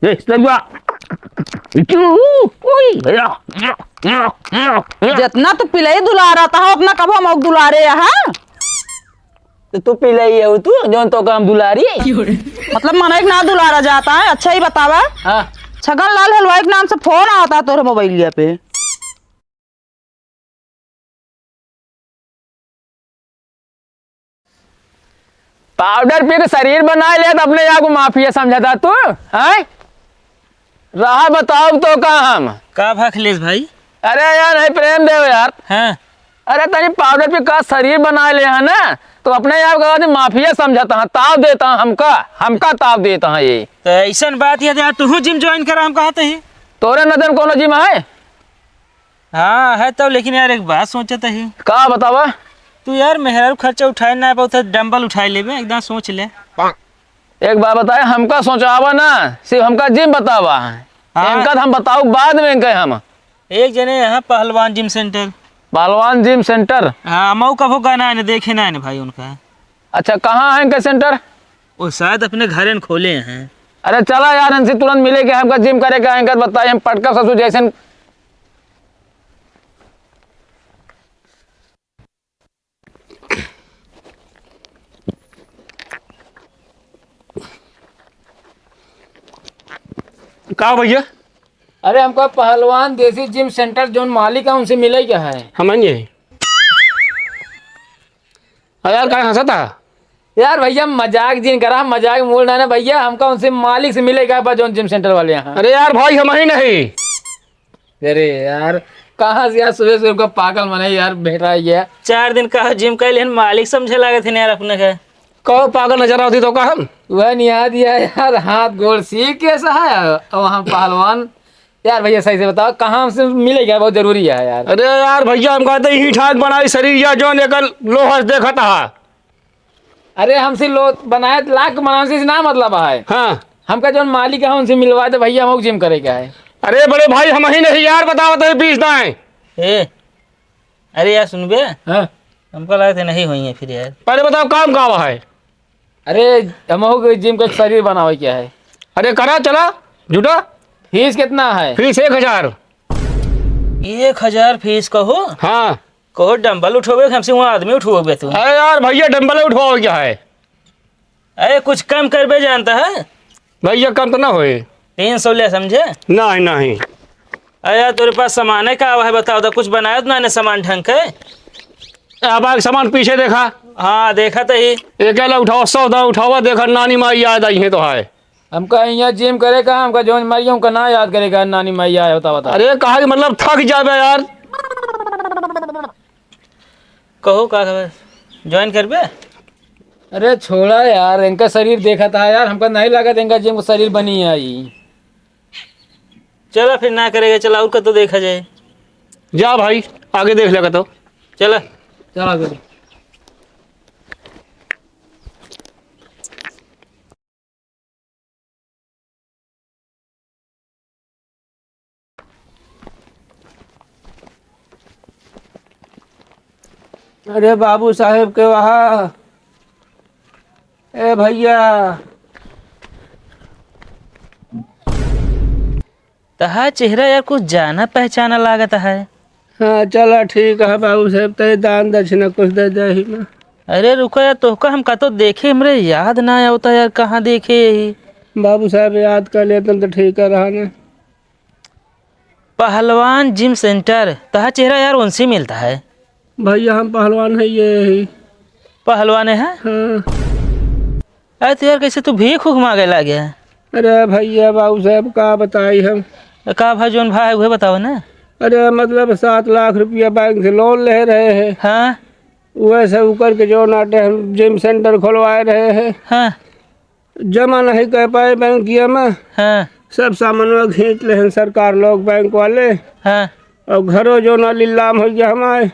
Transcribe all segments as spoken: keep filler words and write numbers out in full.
ए, सरुआ। चू, उई, या, या, या, या, या। जितना तू पिलई दुलारत ह, उतना कबो हम दुलारे ह, हाँ? तो तू पिलई है तू, जौन तो काम दुलारी। मतलब मनई के ना दुलारा जाता है, अच्छा ही बतावा। हाँ। छगन लाल हलवाई के नाम से फोन आवता तोरे मोबाइलिया पे। पाउडर पी के शरीर बनाए लेत अपने आप को माफिया समझता तू, हैं? रहा बताओ तो का हम? का भा अखिलेश भाई? अरे यार, नहीं प्रेम देव यार। हाँ। अरे तनी पाउडर पी का शरीर बनाए ले है ना, तो अपने आप का माफिया समझता है, ताव देता है हमका, हमका ताव देता है ये। तो ऐसन बात है यार, तू जिम ज्वाइन करा, हम कहते ही। तोरे नजर में कोनो जिम है? हाँ, है तब, लेकिन यार, एक बात सोचत ही। का बतावा? तू यार, मेहरारू खर्चा उठाए ना पाऊ, तो डंबल उठाए लेबे, एकदम सोच ले। एक बात बताए, हमका सोचावा ना, सिर्फ हमका जिम बतावा। हाँ। इनका तो हम बताऊ बाद में, इनका हम। एक जने यहाँ पहलवान जिम सेंटर। पहलवान जिम सेंटर? हाँ, मऊ कभो गए ना, देखे ना भाई उनका। अच्छा, कहाँ है इनका सेंटर? वो शायद अपने घरे में खोले हैं। अरे चला यार, इनसे तुरंत मिले के, हमका जिम करे के है, इनका बताए, हम पटका ससुर जैसे। का भैया? अरे हमका पहलवान देसी जिम सेंटर जौन मालिक है उनसे मिले के है। हम आएंगे। अरे यार, काहे हंसत ह? यार भैया, मजाक जिन करा, मजाक मूड ना, ना भैया, हमका उनसे मालिक से मिले के बा, जौन जिम सेंटर वाले यहाँ। अरे यार भाई, हम ही नहीं। अरे यार, कहाँ से यार सुबह सुबह हमका पागल मनाई यार भेटा गया। चार दिन का जिम कर लेन, मालिक समझे लागत है यार अपने के। कहो पागल नजर आवती तो का हम? वह नहीं याद यार, हाथ गोड़ सीख कैसा है वहाँ पहलवान? यार भैया, सही से बताओ, कहाँ से मिलेगा? बहुत जरूरी है यार। अरे यार भैया, हम कहते ही ठाक बनाई शरीर या जौन एकर लोहस देखत हा। अरे हमसे लो बनाए लाख बनाने से ना मतलब है। हाँ। हमका जौन मालिक है उनसे मिलवा दे भैया, हमको जिम करे का है। अरे बड़े भाई, हम ही नहीं यार, बताओ तो पीस दाएं। ए, अरे यार सुनबे, हाँ। हमको लगता नहीं हुई है फिर यार। पहले बताओ काम का है? अरे, हमहू के जिम का एक शरीर बनावे के है। अरे, करा, चला, जुटा। फीस कितना है? फीस एक हजार। एक हजार फीस कहो? हाँ। कहो, डंबल उठोबे कि हमसे वहाँ आदमी उठोबे तू? अरे यार, भैया, डंबल उठवावे क्या है? अरे, कुछ कम करबे जानता है? भैया, कम तो ना होए। तीन सौ ले, समझे? नहीं, नहीं। अरे यार, तोरे पास सामान है का है, बताओ तो, कुछ बनाया तो ना सामान ढंग के? अब आके सामान पीछे देखा। हाँ, देखा तो ही। ये कहला उठाओ, सौदा उठावा, देखा नानी माई याद आई है तो है। हमका यहाँ जिम करे का, हमका जौन मारी हमका ना याद करे का, नानी माई आए, बता, बता। अरे कहा कि मतलब थक जाबे यार। कहो का खबर, ज्वाइन करबे? अरे छोड़ा यार, इनका शरीर देखा था यार, हमका नहीं लगा था इनका जिम शरीर बनी आई। चला फिर ना करेगा, चला और कतो देखा जाए। जा भाई, आगे देख लेगा तो। चला। चला आगे। अरे बाबू साहेब के वहाँ, ए भैया। तहार चेहरा यार कुछ जाना पहचाना लागत है। हाँ, चला ठीक है बाबू साहेब, तय दान दक्षिणा कुछ दे दे ही ना। अरे रुको यार, तोहका हम कतो देखे, हमरे याद ना आवता यार, कहाँ देखे यही? बाबू साहेब याद कर लेते तो ठीक है रहा ना। पहलवान जिम सेंटर, तहार चेहरा यार उनसे मिलता है। भैया हम पहलवान है ये ही। पहलवान है? हाँ। अरे तो यार, कैसे तू भीख उख मांगे लागे? अरे भैया, बाबू साहब, का बताई हम? तो का भाई, जौन भाई है, उहे बताओ ना। अरे, मतलब, सात लाख रुपया बैंक से लोन ले रहे हैं। हाँ। वैसे ऊपर के जो नाटे हम जिम सेंटर खुलवाए रहे हैं। हाँ। जमा नहीं कर पाए बैंकिया में। हाँ। सब सामानवा खींच लेहन सरकार लोग, बैंक वाले। हाँ। और घरो जो ना लीलाम हो गया हमारे।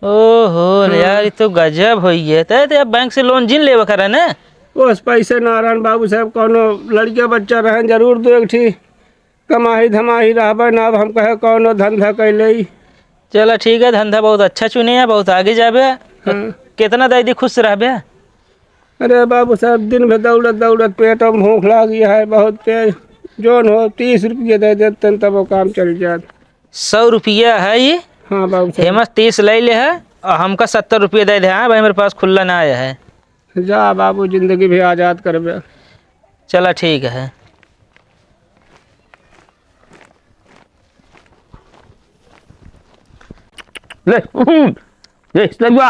ओहो, रे हाँ। यार, ये तो गजब हो गया। तय तो अब बैंक से लोन जिन लेवा करे ना। बस पैसे ना रहन बाबू साहब, कौनो लड़के बच्चा रहन जरूर दो एक ठी कमाही धमाही रहबे ना। अब हम कहे कौनो धंधा कैले। चला ठीक है, धंधा बहुत अच्छा चुने है, बहुत आगे जाबे। हाँ। कितना दे दी, खुश रहबे? अरे बाबू साहब, दिन भर दौड़त दौड़त पेट में भूख लागी है बहुत तेज। जौन हो, तीस रुपया दे देते, तब वो काम चल जात। सौ रुपया है ये। हाँ बाबू साहब। हेमस तीस ले ले है और हमका सत्तर रुपया दे दे। हाँ भाई, मेरे पास खुल्ला ना आया है। जा बाबू, जिंदगी भी आजाद करबे। चला, ठीक है। ले, उहुं, ये सरुआ।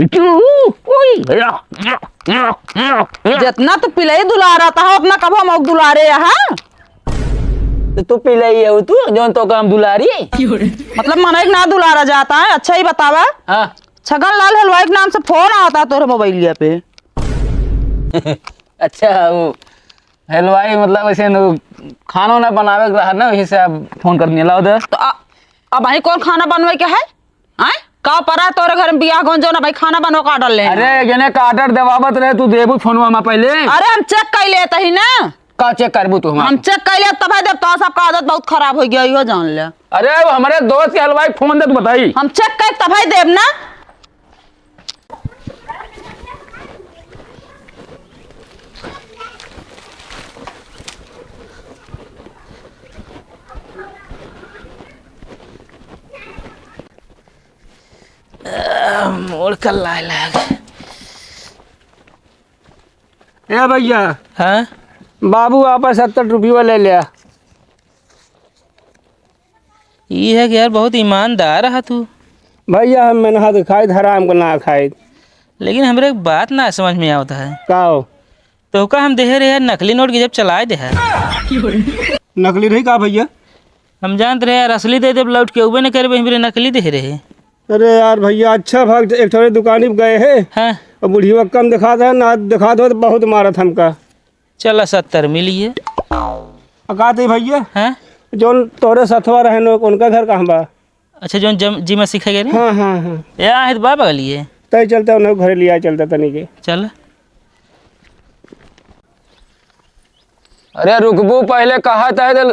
इचू, उई, या, या, या, या। जितना तू पिलई दुलारत ह, उतना कबो हम दुलारे ह। तो तू पिलई है तू, जौन तो काम दुलारी? मतलब मनई के ना दुलारा जाता है। अच्छा ही बतावा। हाँ। छगन लाल हलवाई के नाम से फोन आवत ह तोरे मोबाइलिया पे। अच्छा, वो हलवाई मतलब ऐसे न, खाना वाना बनावे के रहा ना, वही से आप फोन कर दिए, लाओ दे। तो आ, अब भाई कौन खाना बनवे के है? आय? का परा तोरे घर में बियाह गौन जौन भाई खाना बनवे का order ले? अरे, जने का order देवावत रहे, तू देबू फोनवा में पहले। अरे, हम check कर लेत ही ना। का check करबू तू हमार? हम check कर लेत तब देब, तो सबका आदत बहुत खराब हो गया, इहो जान ले। अरे, वो हमारे दोस्त के हलवाई फोन दे, तू बताई। हम check कर तब देब ना। आ, मोड़ कर लाए लाग। ए भैया। हाँ? बाबू आपस सत्तर रुपया ले लिया। ई है कि यार, बहुत ईमानदार है तू। भैया, हम मेहनत खाइत, हराम को ना खाइत। लेकिन हमरे एक बात ना समझ में आवत है। का हो? तोहका हम देहे रहे यार, नकली नोट के जब चलाए दे है। नकली रही का भैया? हम जानत रहे यार, असली दे देब, लौट के उबे न करबे, हमरे नकली देहे रहे। अरे यार भैया, अच्छा भाग एक ठोरे दुकानी पे गए हैं। हाँ। और बुढ़िया कम दिखात है ना, दिखात हो तो बहुत मारत हमका। चला सत्तर मिलिए। अकाते भैया, हाँ? जौन तोरे सथवा रहे न, उनका घर कहाँ बा? अच्छा, जौन जम-, जिम सीखे गए रहे? हाँ, हाँ, हाँ। या है तो बा बगलिए। तय चलता उन्हें घरे लिया चलता तनी के। चल। अरे रुकबू, पहले कहा तय दिल।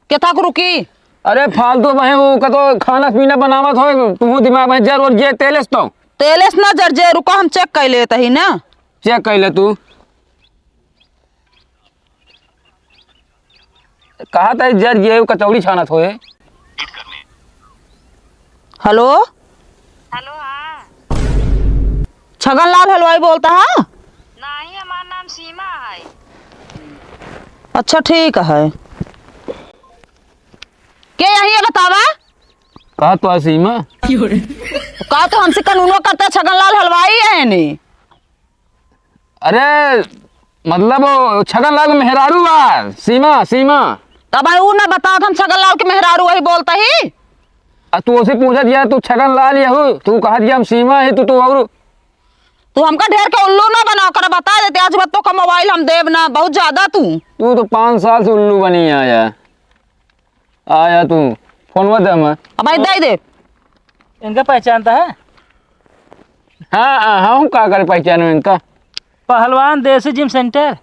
केथा को रुकी? अरे फालतू बहे, वो कतो खाना पीना बनावत हो, तू दिमाग में जर और जे तेलेस तो। तेलेस ना जर जे, रुका हम check कर लेत ही ना। Check कर ले तू। कहा था जर ये कचौड़ी छानत होए। Hello। Hello, हाँ। छगन लाल हलवाई बोलता है? नहीं, हमार नाम सीमा है। अच्छा, ठीक है। के यही है बतावा? कहा तो है सीमा? का तो हमसे कानूनो करता, छगन लाल हलवाई है ने। अरे, मतलब, वो छगन लाल के मेहरारू बा, सीमा, सीमा। तब भाई, ऊ ना बतावत, हम छगन लाल के मेहरारू वही बोलता ही। आ, तू उसे पूछत यार, तू छगन लाल यहू, तू कहत कि हम सीमा ही, तू, तू और तू हमका ढेर के उल्लू ना बनावा कर, बता देते, आज मत तो का मोबाइल हम देब ना, बहुत ज्यादा तू। तू तो पाँच साल से उल्लू बनी आया। आया तू, फोनवा दे हमें। अब भाई दे दे। इनका पहचानता है? हाँ, हाँ, हम का करे पहचानो इनका? पहलवान देसी जिम सेंटर।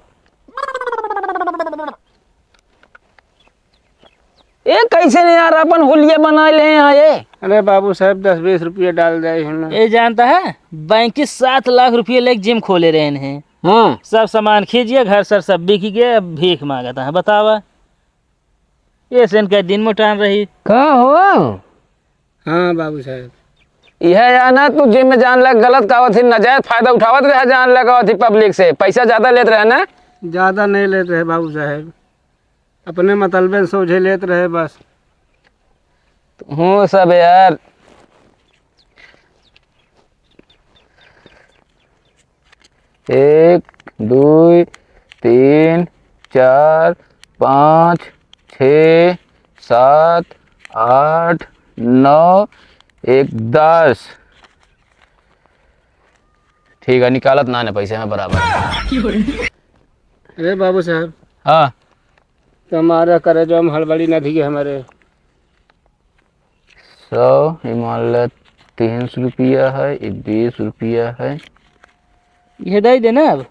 ए, कैसे नहीं यार, अपन होलिया बना ले यहाँ ये। अरे बाबू साहब, दस बीस रुपया डाल दे हमें। ये जानता है, बैंक की सात लाख रुपये लेके जिम खोले रहे हैं। हाँ। सब सामान खींचिए, घर सर सब बिक गए, अब भीख मांगता है, बतावा। ये से इनका दिन मोटान रही। का हो? हाँ बाबू साहब। यह या ना तू जिम में जान लग गलत कावत ही, नाजायज फायदा उठावत रहे जान लगावत ही पब्लिक से, पैसा ज्यादा लेत रहे ना? ज्यादा नहीं लेत रहे बाबू साहब, अपने मतलबे सोझे लेत रहे बस। हो सब यार। एक, दुई, तीन, चार, पाँच, छः, सात, आठ, नौ, एक, दस। ठीक है, निकालत ना ने पैसे में बराबर। अरे बाबू साहब। हाँ। तुम्हारा करे जो हम हड़बड़ी ना दिए हमारे। सौ, ये मान ले तीन सौ रुपया है, ये बीस रुपया है। ये दे देना अब।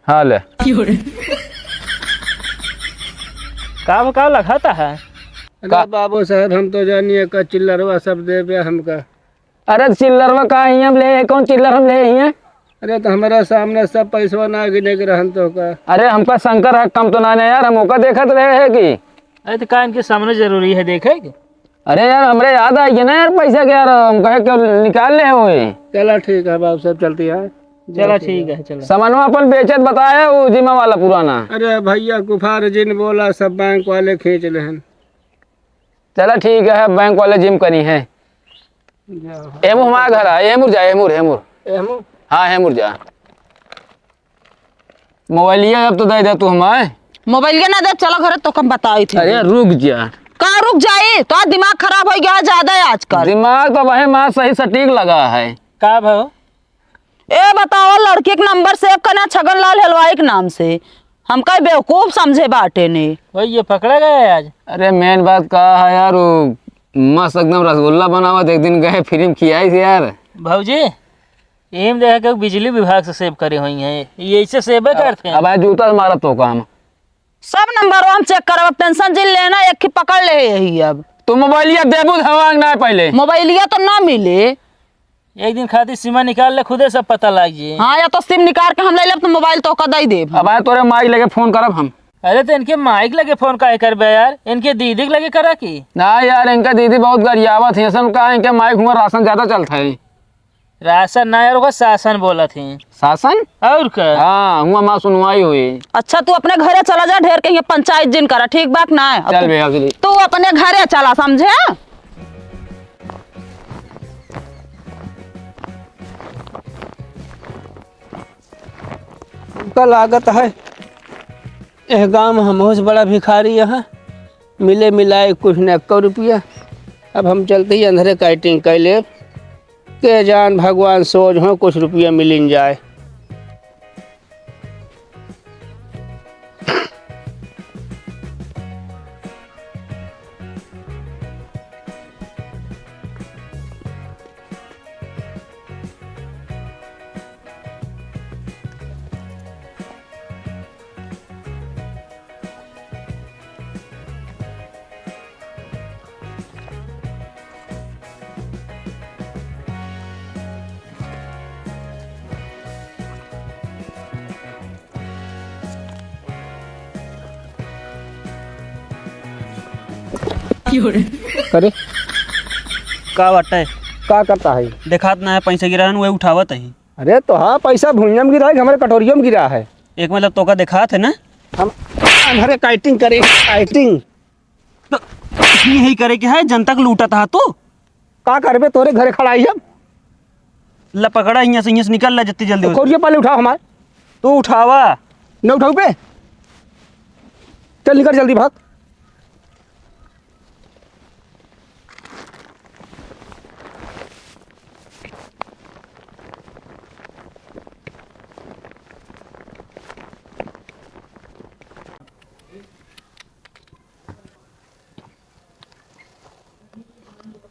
हाँ, ले। का, का लखाता है? अरे का? बाबू साहब, हम तो जानिए का चिल्लरवा सब दे बे हमका। अरे चिल्लरवा का ही हम ले, कौन चिल्लर हम ले ही हैं? अरे, तो हमरा सामने सब पैसवा ना गिने के रहन तो का? अरे, हमका शंकर हक कम तो ना, ना यार, हम ओका देखत रहे हैं कि। अरे, तो का इनके सामने जरूरी है देखे के? अरे यार, हमरे याद आई गया ना यार, पैसा के यार, हम कहे क्यों निकाल ले हुए। चला ठीक है बाबू साहब, चलती है। चला ठीक है, चला। सामानवा अपन बेचत बताए, वो जिमा वाला पुराना। अरे भैया, कुफार जिन बोला, सब बैंक वाले खींच लेहन। चला ठीक है, बैंक वाले जिम करी हैं। जा। एमू हमारा घर है, एमूर जा, एमूर, एमूर। एमू? हाँ, एमूर जा। मोबाइलिया अब तो दे दे तू हमारे। मोबाइलिया ना दे, चला घरे, तो कम बताई थी। अरे रुक जा। कहाँ रुक जाई? तो आज दिमाग खराब हो गया है ज्यादा है आजकल। दिमाग तो वही माँ सही सटीक लगा है। का भाव? ए बताओ, लड़की के नंबर सेव करना छगन लाल हलवाई के नाम से, हमका बेवकूफ समझे बाटे ने। वही ये पकड़ा गया है आज। अरे मेन बात का है यार, वो मस्त एकदम रसगुल्ला बनावत, एक दिन गए फ्री में खियाई से यार। भौजी, एम देखा के बिजली विभाग से सेव करे हुई हैं, ये ऐसे सेवे करते हैं। अब आज जूता से मारत तो काम। सब नंबर हम चेक करब, अब टेंशन जिन लेना, एक ही पकड़ ले यही अब। तू मोबाइलिया देबू धवांग ना पहले। मोबाइलिया तो ना मिले। एक दिन खातिर सिमा निकाल ले, खुदे सब पता लाग जी। हाँ, या तो सिम निकाल के हम ले लेब, तो मोबाइल तो का दे देब। अब आए तोरे माई लगे फोन करब हम। अरे तो इनके माई के लगे फोन काहे करबे यार, इनके दीदी के लगे करा की। ना यार, इनका दीदी बहुत गरियावत है, ऐसन का इनके माई के हुआ राशन ज्यादा चलता है। राशन ना यार, ओकर शासन बोलत ही। शासन? और का? हाँ, हुआ माँ सुनवाई हुई। अच्छा, तू अपने घरे चला जा, ढेर कहीं पंचायत जिन करा, ठीक बात ना है। चल बे, अब चली। तू अपने घरे चला, समझे? हमका लागत है, एह गाँव में हमहू से बड़ा भिखारी है, मिले मिलाए कुछ न एको रुपया। अब हम चलते ही अंधरे काइटिंग कर लेब। के जान भगवान सोज हो कुछ रुपया मिलिन जाए। करे? का बाटे? का करता है? देखात ना है, पैसा गिरा है, वही उठावत है। अरे तो हाँ, पैसा भुइयां में गिरा है कि हमारे कटोरियों में गिरा है? एक मतलब तोका देखात है ना? हम अंधरे काइटिंग करे, काइटिंग। तो यही करे के है, जनता के लूटत हा तू। का करबे, तोरे घरे खड़ा ही अब। ला पकड़ा, हियां से, हियां से निकल ला जितनी जल्दी तो हो। कटोरिया पहले उठाओ हमार। तू उठावा। न उठाऊ पे? चल निकल जल्दी भाग।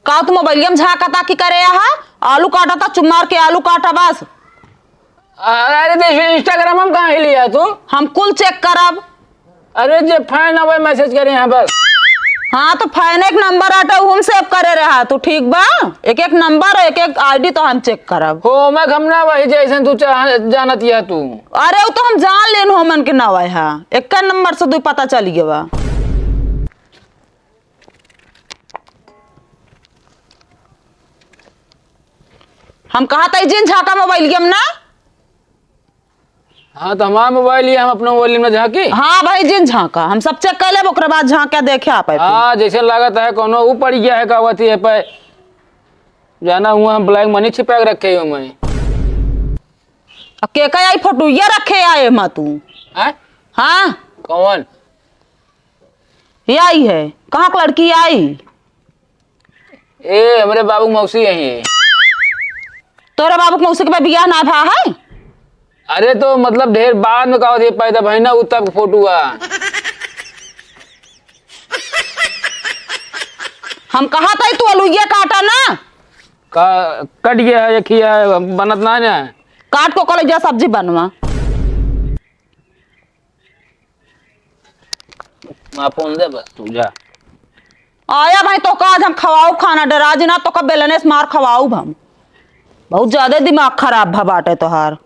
का तू मोबाइलिया में झांका ताकी करे आहा? आलू काटा था, चुप मार के आलू काटा बस। अरे, तो Instagram में कहाँ लिया तू? हम कुल चेक करब। अरे, जे फैन आवे, मैसेज करे यहाँ बस। हाँ, तो फैन एक नंबर आटा, उ हम सेव करे रहा, तू ठीक बा? एक एक नंबर, एक एक आईडी तो हम चेक करब। हो, मैं हम ना वही जैसन तू चाह, जानत या तू। अरे, उ तो हम जान लेन हो मन के ना वह, एक नंबर से तू पता चल गया बा। हम कहा तई जिन झांका मोबाइलिया में ना। हाँ, तो हमारा मोबाइल ही, हम अपना मोबाइल में झांकी। हाँ भाई, जिन झांका, हम सब चेक कर लेब, ओकरे बाद झांक के देखे आप। हाँ, जैसे लागत है कोनो ऊ पड़ गया है, का होती है पे जाना हुआ, हम ब्लैक मनी छिपा के रखे हो मैं। आ के का आई फोटो ये रखे आए मा तू? हैं? हाँ। कौन? ये आई है, कहाँ के लड़की आई? ए, हमरे बाबू के मौसी यही है। तोरे बाबू के मौसी के बे बियाह ना भा है? अरे तो मतलब ढेर बाद में का होती है, पैदा भइना उ तब के फोटो आ। हम कहा तई तू अलुइया काटा ना। का कट गया है, एक ही है, बनत ना है। काट को कल जा सब्जी बनवा। माँ फोन दे बस, तू जा। आया भाई, तो का आज हम खवाऊ खाना, डरा जी ना, तो का बेलने से मार खवाऊ हम। बहुत ज्यादा दिमाग खराब भा बाटे तोहार।